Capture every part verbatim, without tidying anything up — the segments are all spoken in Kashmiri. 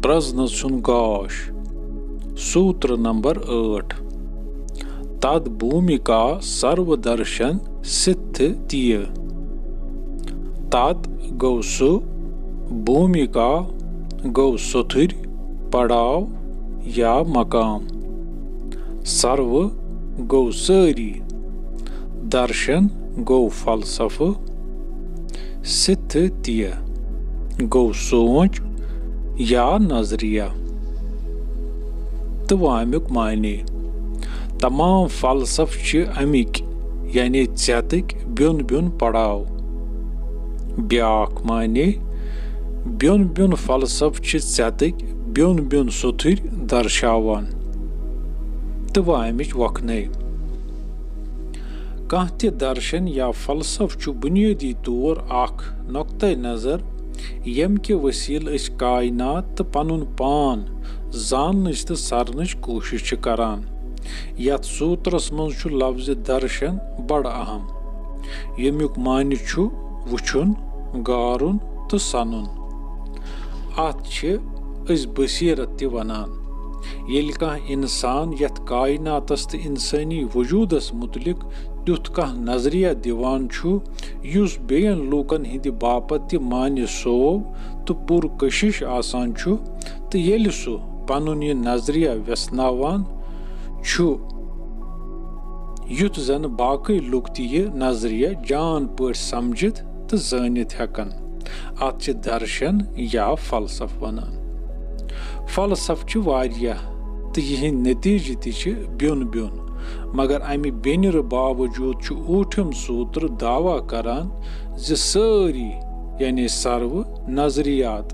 پرزنس ہُنٛد گاش۔ سوتر نمبر ٲٹھ۔ تد بھومکا سرو درشن سدھ تیہ۔ تد گوٚو سُہ، بھومکا گوٚو سوٚتھُر پڑاو یا مقام، سرو گوٚو سٲری، درشن گوٚو فلسفہٕ، سدھ تیہ گوٚو سونچ یا نظریہ۔ تہٕ وۄنۍ اَمیُک معنی۔ تمام فلسفہٕ چھِ اَمِکۍ، یعنی ژٮ۪تٕکۍ بیوٚن بیوٚن پڑاو۔ بیٛاکھ معنی، بیوٚن بیوٚن فلسفہٕ چھِ ژٮ۪تٕکۍ بیوٚن بیوٚن سوٚتھُرۍ درشاوان۔ تہٕ وۄنۍ اَمِچ وۄکھنَے۔ کانٛہہ تہِ درشن یا فلسفہٕ چھُ بُنیٲدی طور اکھ نقطہٕ نظر، ییٚمہِ کہِ وسیلہٕ أسۍ کائنات تہٕ پنُن پان زاننٕچ تہٕ سرنٕچ کوٗشش چھِ کران۔ یتھ سوترس منٛز چھُ لفظ درشن بڑٕ اہم، ییٚمیُک معنی چھُ وُچھُن، گارُن تہٕ سنُن۔ اتھ چھِ أسۍ بصیرت تہِ ونان۔ ییٚلہِ کانٛہہ انسان یتھ کائناتس تہٕ انسٲنی وجودس متعلق تیُتھ کانٛہہ نظریہ دِوان چھُ، یُس بیٚین لوٗکن ہٕنٛدِ باپتھ تہِ معنی صوب تہٕ پُرکشش آسان چھُ، تہٕ ییٚلہِ سُہ پنُن یہِ نظریہ ویژھناوان چھُ، یُتھ زن باقٕے لوٗکھ تہِ یہِ نظریہ جان پٲٹھۍ سمجھِتھ تہٕ زٲنِتھ ہٮ۪کن۔ اتھ چھِ درشن یا فلسفہٕ ونان۔ فلسفہٕ چھِ واریاہ تہٕ یِہنٛدۍ نتیجہٕ تہِ چھِ بیوٚن بیوٚن، مگر امہِ بیٚنرٕ باوجود چھُ اوٗٹھِم سوتر دعویٰ کران زِ سٲری، یعنی سروٕ نظریات،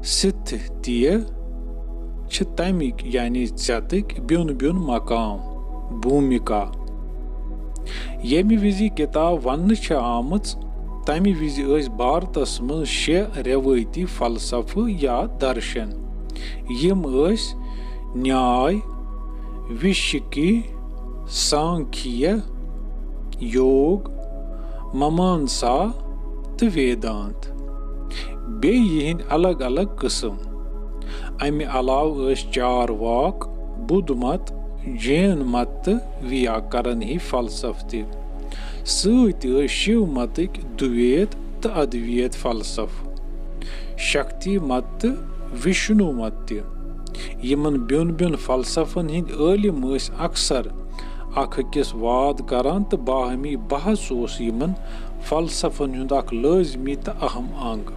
سدھ تیہ چھِ تمِکۍ، یعنی ژٮ۪تٕکۍ بیوٚن بیوٚن مقام، بھومکا۔ ییٚمہِ وِزِ یہِ کِتاب وننہٕ چھےٚ آمٕژ، تمہِ وِزِ ٲسۍ بھارتس منٛز شےٚ رٮ۪وٲیتی فلسفہٕ یا درشن۔ یِم ٲسۍ نیاے، وشکی، سانکھیہ، یوگ، ممانسا تہٕ ویدانت۔ بیٚیہِ یِہنٛدۍ الگ الگ قٕسم۔ امہِ علاوٕ ٲسۍ چارواک، بدھ مت، جین مت تہٕ ویاکرن ہی فلسفہٕ تہِ۔ سۭتۍ ٲسۍ شیو متٕکۍ دوید تہٕ ادوید فلسفہٕ، شکتی مت تہٕ وشنو مت تہِ۔ یِمن بیوٚن بیوٚن فلسفن ہٕنٛدۍ عٲلم ٲسۍ اکثر اکھ أکِس واد کران تہٕ باہمی بحث اوس یِمن فلسفن ہُنٛد اکھ لٲزمی تہٕ اہم انگ۔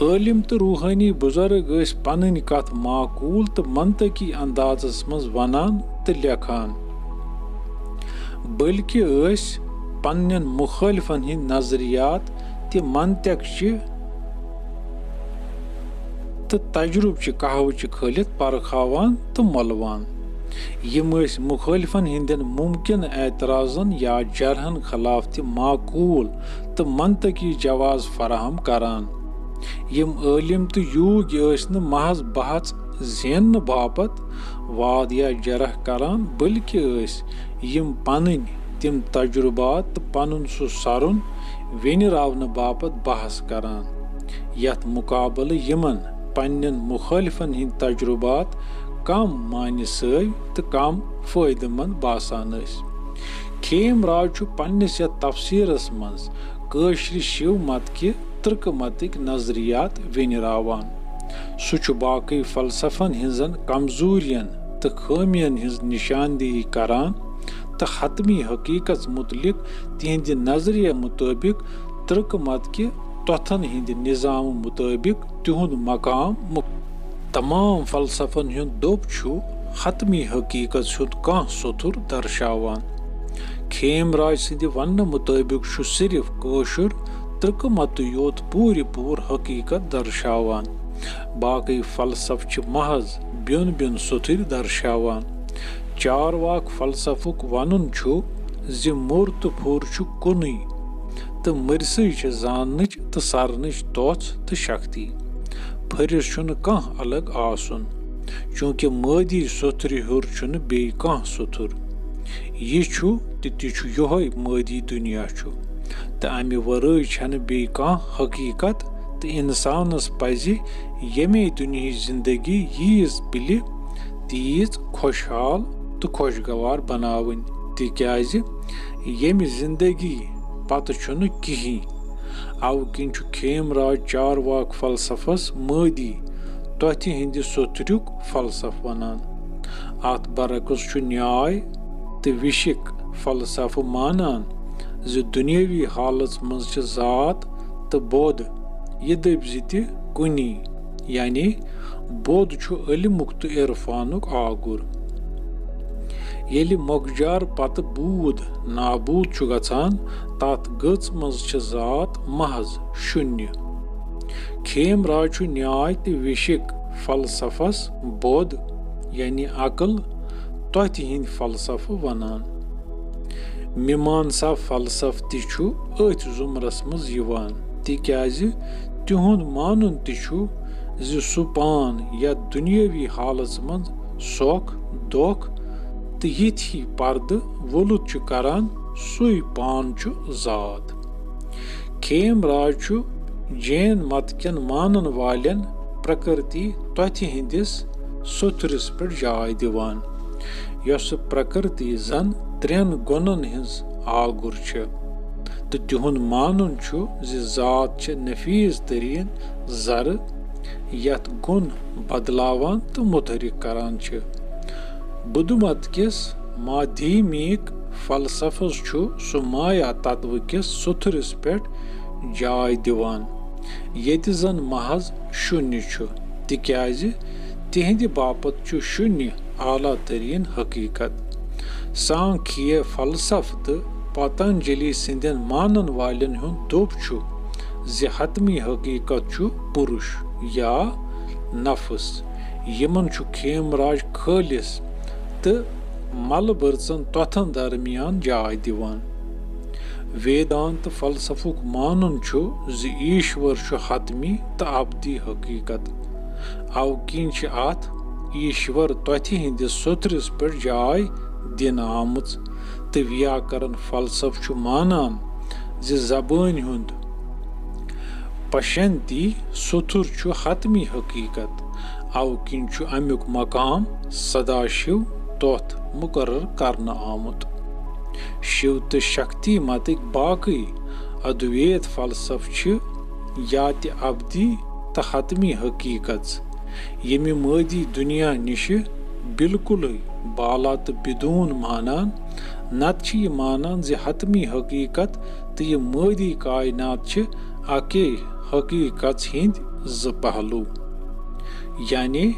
عٲلم تہٕ روحٲنی بُزرگ ٲسۍ پنٕنۍ کتھ معقول تہٕ منطقی اندازس منٛز ونان تہٕ لیکھان، بلکہِ ٲسۍ پننٮ۪ن مُخٲلفن ہٕنٛدۍ نظریات تہِ منطق چہِ تہٕ تجربہٕ چہِ قہوٕ چہِ کھٲلِتھ پرکھاوان تہٕ مۄلوان۔ یِم ٲسۍ مُخٲلفن ہٕنٛدٮ۪ن مُمکِن اعتراضن یا جرحن خلاف تہِ معقول تہٕ منطقی جواز فراہم کران۔ یِم عٲلم تہٕ یوٗگۍ ٲسۍ نہٕ محض بحث زیننہٕ باپتھ واد یا جرح کران، بلکہِ ٲسۍ یِم پنٕنۍ تِم تجربات تہٕ پنُن سُہ سرُن ویٚنراونہٕ باپتھ بحث کران، یتھ مقابلہٕ یِمن پننٮ۪ن مُخٲلفن ہٕنٛدۍ تجربات کم معنی سٲوۍ تہٕ کم فٲیدٕ مند باسان ٲسۍ۔ کھیم راج چھُ پننِس یتھ تفسیرس منٛز کٲشرِ شیو مت کہِ ترکہٕ متٕکۍ نظریات ویٚنراوان۔ سُہ چھُ باقٕے فلسفن ہٕنٛزن کمزورین تہٕ خٲمین ہٕنٛز نشاندہی کران تہٕ حتمی حقیقت متعلق تِہنٛدِ نظریہ مطٲبق ترکہٕ مت کہِ توٚتھن ہٕنٛدِ نظام مطٲبق تِہُنٛد مقام مُ-، تمام فلسفن ہُنٛد دوٚپ چھُ حتمی حقیقت ہُنٛد کانٛہہ سوٚتھُر درشاوان۔ کھیم راج سٕنٛدِ وننہٕ مطٲبق چھُ صرف کٲشُر ترکہٕ متُے یوت پوٗرٕ پوٗرٕ حقیقت درشاوان۔ باقٕے فلسفہٕ چھِ محض بیوٚن بیوٚن سوٚتھٕرۍ درشاوان۔ چارواک فلسفُک ونُن چھُ زِ موٚر تہٕ پھوٚر چھُ کُنُے، تہٕ مٔرۍسٕے چھِ زاننٕچ تہٕ سرنٕچ توژھ تہٕ شکتی۔ پھٔرِس چھُنہٕ کانٛہہ الگ آسُن، چونکہ مٲدی سوٚتھرِ ہیوٚر چھُنہٕ بیٚیہِ کانٛہہ سوٚتھُر۔ یہِ چھُ تہٕ تہِ چھُ یِہوٚے مٲدی دُنیا چھُ، تہٕ اَمہِ ورٲے چھَنہٕ بیٚیہِ کانٛہہ حقیٖقت اِنسانَس پَزِ ییٚمے دُنیہٕچ زِندگی ییٖژ پِلہِ تیٖژ خۄشحال تہٕ خۄشگوار بناوٕنۍ، تِکیٛازِ ییٚمہِ زِندگی پتہٕ چھُنہٕ کِہیٖنۍ۔ اَوٕ کِنۍ چھُ خیم راج چارواک فلسفس مٲدی توتھِ ہٕنٛدِ سوٚتھرُک فلسفہٕ ونان۔ اَتھ برعکس چھُ نیاے تہٕ وِشِک فلسفہٕ مانان زِ دُنیٲوی حالژ منٛز چھِ ذات تہٕ بود یہِ دٔپۍ زِ تہِ کُنی، یعنی بود چھُ علمُک تہٕ عرفانُک آگُر۔ ییٚلہِ مۄکجار پتہٕ بود نابود چھُ گژھان، تتھ گٔژ منٛز چھِ ذات محض شُنیہِ۔ خیم راج چھُ نیاے تہٕ وِشِک فلسفس بود، یعنی عقل، توتھِ ہٕنٛدۍ فلسفہٕ ونان۔ میمانسا فلسفہٕ تہِ چھُ أتھۍ زُمرس منٛز یِوان، تِکیٛازِ تِہُنٛد مانُن تہِ چھُ زِ سُہ پان یتھ دُنیٲوی حالژ منٛز سۄکھ، دۄکھ تہٕ یِتھۍ پردٕ وۄلُت چھُ کران، سُے پان چھُ ذات۔ خیم راج چھُ جین مت کٮ۪ن مانن والٮ۪ن پرکرتی توتھِ ہٕنٛدِس سوٚتھرِس پٮ۪ٹھ جاے دِوان، یۄسہٕ پرکرتی زن ترٛٮ۪ن گۄنن ہٕنٛز آگُر چھِ، تہٕ تِہُنٛد مانُن چھُ زِ ذات چھِ نفیٖذ تریٖن ذرٕ، یتھ گۄن بدلاوان تہٕ متحرک کران چھِ۔ بدھ مت کِس مادھیمیک فلسفس چھُ سُہ مایا تتوٕ کِس سوٚتھرِس پٮ۪ٹھ جاے دِوان، ییٚتہِ زن محض شُنیہِ چھُ، تِکیٛازِ تِہنٛدِ باپتھ چھُ شُنیہِ اعلیٰ تریٖن حقیقت۔ سانکھیہ فلسفہٕ تہٕ پتنجلی سٕنٛدٮ۪ن مانن والٮ۪ن ہُنٛد دوٚپ چھُ زِ حتمی حقیقت چھُ پُرُش یا نفس۔ یِمن چھُ خیم راج خٲلص تہٕ ملہٕ بٔرژن توتھن درمیان جاے دِوان۔ ویدانت فلسفُک مانُن چھُ زِ ایشور چھُ حتمی تہٕ ابدی حقیقت۔ اَوٕ کِنۍ چھِ اتھ ایشور توتھِ ہٕنٛدِس سوٚتھرِس پٮ۪ٹھ جاے دِنہٕ آمٕژ، تہٕ ویاکرن فلسفہٕ چھُ مانان زِ زبٲنۍ ہُنٛد پشنتی سوٚتھُر چھُ حتمی حقیقت، اَوٕ کِنۍ چھُ امیُک مقام سدا شِو توتھ مقرر کرنہٕ آمُت۔ شِو تہٕ شکتی متٕکۍ باقٕے ادویت فلسفہٕ چھِ یا تہِ ابدی تہٕ حتمی حقیقژ، ییٚمہِ مٲدی دُنیا نِشہِ بالکلٕے بالا تہٕ بدون مانان، نتہٕ چھِ یہِ مانان زِ حتمی حقیقت تہٕ یہِ مٲدی کائنات چھِ اکے حقیقژ ہٕنٛدۍ زٕ پہلو۔ یعنی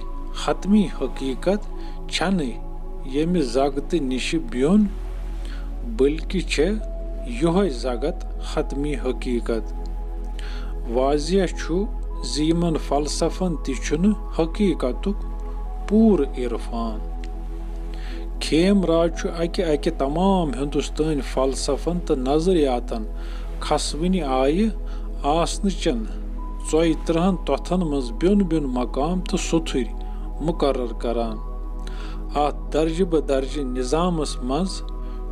حتمی حقیقت چھنہٕ ییٚمہِ زگتہٕ نِشہِ بیوٚن، بلکہِ چھےٚ یۄہے زگت حتمی حقیقت۔ واضح چھُ زِ یِمن فلسفن تہِ چھُنہٕ حقیقتُک پوٗرٕ عرفان۔ خیم راج چھُ اکہِ اکہِ تمام ہندوستٲنۍ فلسفن تہٕ نظریاتن کھسوٕنہِ آیہِ آسنہٕ چٮ۪ن ژۄیہِ ترٕہن توٚتھن منٛز بیوٚن بیوٚن مقام تہٕ سوٚتھُرۍ مقرر کران۔ اتھ درجہٕ بہ درجہٕ نظامس منٛز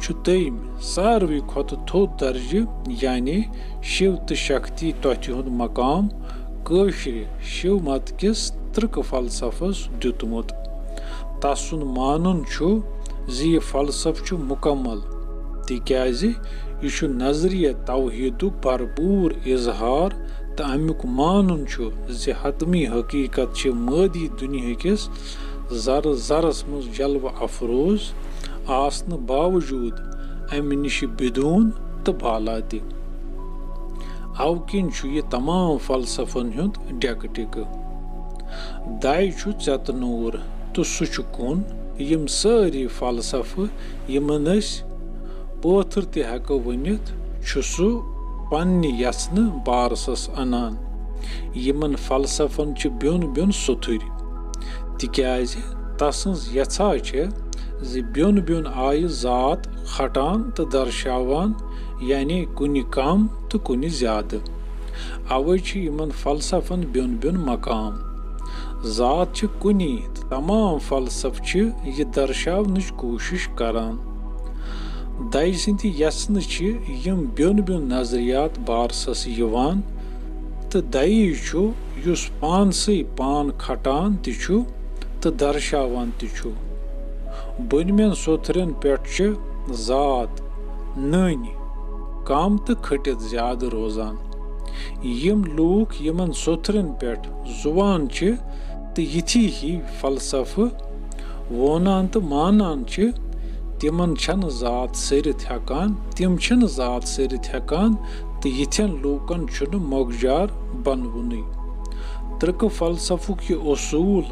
چھُ تٔمۍ ساروٕے کھۄتہٕ تھوٚد درجہٕ، یعنی شِو تہٕ شکتی توتھِ ہُنٛد مقام، کٲشرِ شِو مت کِس ترکہٕ فلسفس دیُتمُت۔ تسُنٛد مانُن چھُ زِ یہِ فلسفہٕ چھُ مُکمل، تِکیازِ یہِ چھُ نظریہ توحیدُک بھرپوٗر اظہار، تہٕ امیُک مانُن چھُ زِ حتمی حقیقت چھِ مٲدی دُنیاہکِس ذرٕ ذرس منٛز جلوہ افروز آسنہٕ باوجود امہِ نِشہِ بدون تہٕ بالا تہِ۔ اَوٕ کِنۍ چھُ یہِ تمام فلسفن ہُنٛد ڈیکہٕ ٹِکہٕ۔ دَے چھُ ژٮ۪تہٕ نوٗر تہٕ سُہ چھُ کُن۔ یِم سٲری فلسفہٕ، یِمن أسۍ پٲتھٕر تہِ ہٮ۪کو ؤنِتھ، چھُ سُہ پننہِ یژھنہٕ بارسس انان۔ یِمن فلسفن چھِ بیوٚن بیوٚن سوٚتھُرۍ، تِکیازِ تسٕنٛز یژھا چھےٚ زِ بیوٚن بیوٚن آیہِ ذات کھٹان تہٕ درشاوان، یعنی کُنہِ کم تہٕ کُنہِ زیادٕ۔ اوے چھِ یِمن فلسفن بیوٚن بیوٚن مقام۔ ذات چھِ کُنی تہٕ تمام فلسفہٕ چھِ یہِ درشاونٕچ کوٗشش کران۔ دَے سٕنٛدِ یژھنہٕ چھِ یِم بیوٚن بیوٚن نظریات بارسس یِوان، تہٕ دَیی چھُ، یُس پانسٕے پان کھٹان تہِ چھُ تہٕ درشاوان تہِ چھُ۔ بٔنمٮ۪ن سوٚتھرٮ۪ن پٮ۪ٹھ چھِ ذات نٔنۍ کم تہٕ کھٔٹِتھ زیادٕ روزان۔ یِم لوٗکھ یِمن سوٚتھرٮ۪ن پٮ۪ٹھ زُوان چھِ تہٕ یِتھی ہی فلسفہٕ وونان تہٕ مانان چھِ، تِمن چھنہٕ ذات سٔرِتھ ہٮ۪کان، تِم چھِنہٕ ذات سٔرِتھ ہٮ۪کان تہٕ یِتھٮ۪ن لوٗکن چھُنہٕ مۄکجار بنوُنُے۔ ترکہٕ فلسفُک یہِ اصوٗل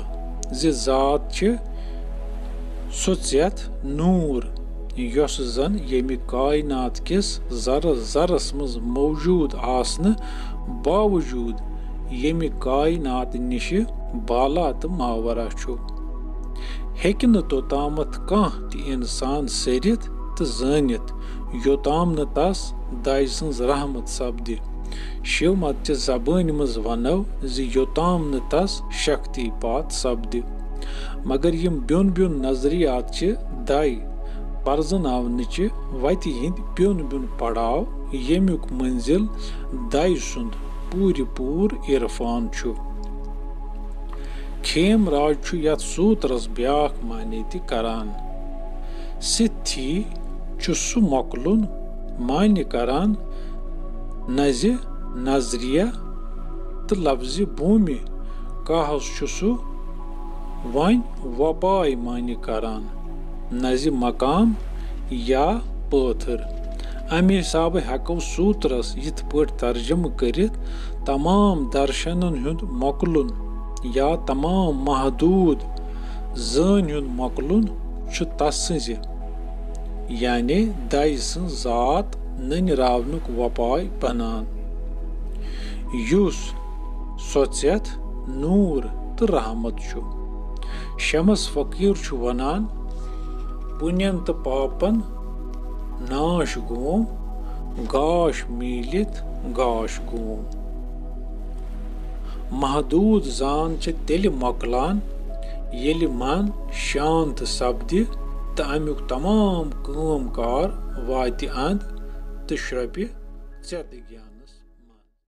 زِ ذات چھِ سۄ ژٮ۪تھ نوٗر، یۄس زن ییٚمہِ کائنات کِس ذرس ذرس منٛز موجود آسنہٕ باوجود ییٚمہِ کائنات نِشہِ بالا تہٕ ماورا چھُ، ہیٚکہِ نہٕ توٚتامَتھ کانٛہہ تہِ اِنسان سٔرِتھ تہٕ زٲنِتھ، یوٚتام نہٕ تس دَے سٕنٛز رحمت سپدِ۔ شِو مت چہِ زبٲنۍ منٛز ونو زِ یوٚتام نہٕ تس شکتی پات سپدِ۔ مگر یِم بیوٚن بیوٚن نظریات چھِ دَے پرزناونٕچہِ وتہِ ہٕنٛدۍ بیوٚن بیوٚن پڑاو، ییٚمیُک منزل دَے سُنٛد پوٗرِ پوٗر عرفان چھُ۔ کھیم راج چھُ یتھ سوترس بیاکھ معنی تہِ کران۔ سِتھی چھُ سُہ مۄکلُن معنی کران، نہ زِ نظریہ تہٕ لفظِ بھوٗمہِ کاہس چھُ سُہ وۄنۍ وۄپاے معنی کران، نہ زِ مقام یا پٲتھٕر۔ امہِ حسابہٕ ہٮ۪کو سوترس یِتھ پٲٹھۍ ترجمہٕ کٔرِتھ، تمام درشنن ہُنٛد مۄکلُن یا تمام محدود زٲنۍ ہُنٛد مۄکلُن چھُ تسٕنٛزِ، یعنی دَے سٕنٛز ذات نٔنۍ راونُک وۄپاے بنان، یُس سۄژٮ۪تھ، نوٗر تہٕ رحمت چھُ۔ شمس فقیٖر چھُ ونان، پُنٮ۪ن تہٕ پاپن ناش گوم، گاش میٖلِتھ گاش گوم۔ محدوٗد زان چھِ تیٚلہِ مۄکلان، ییٚلہِ من شانت سپدِ تہٕ امیُک تمام کٲم کار واتہِ اند تہٕ شرۄپہِ ژٮ۪تہٕ گٮ۪ن۔